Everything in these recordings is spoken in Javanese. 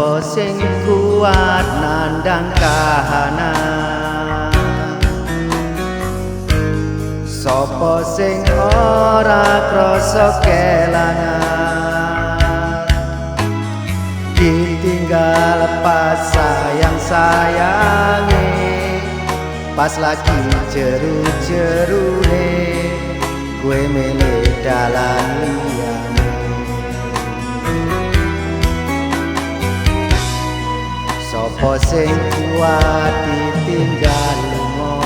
Sopo sing kuat nandang kahanan, sopo sing ora krasa kelangan, ditinggal pas sayang-sayange, pas lagi jeru-jerune kowe milih dalan liyane. Sopo sing kuat ditinggal lunga,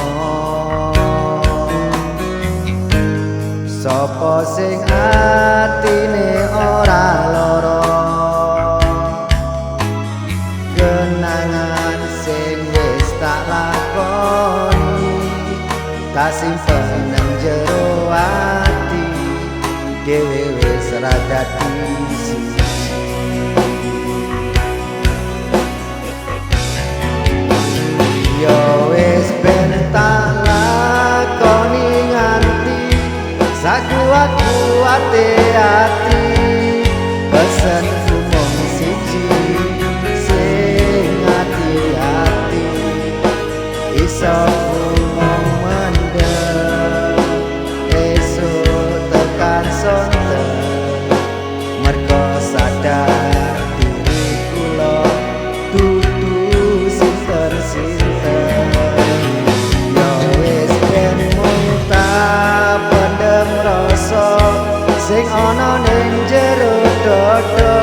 sopo sing atine ora lara, kenangan sing wis tak lakoni tak simpen nang jero ati dhewe wis ra dadi siji. Yo wis ben tak lakoni nganti sakuat-kuate ati, pesenku mung siji sing ati-ati, iso mung mendem esuk tekan sonten, mergo sadar diri kula dudu sinten-sinten. Yo wis ben mung tak pendem rasa sing ana ning jero dada,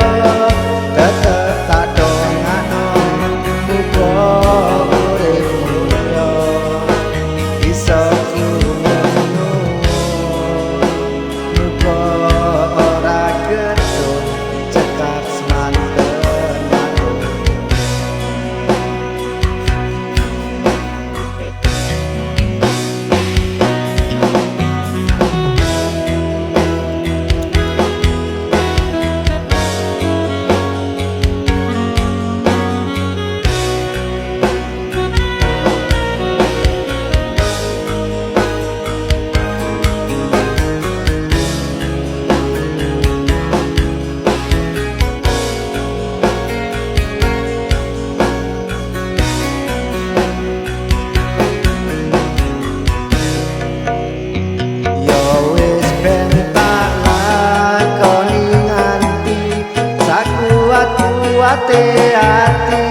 tetep tak dongakno muga urip mulya iso ngono, muga ora getun cekap semanten. Yo wis ben tak lakoni nganti sakuat-kuate ati.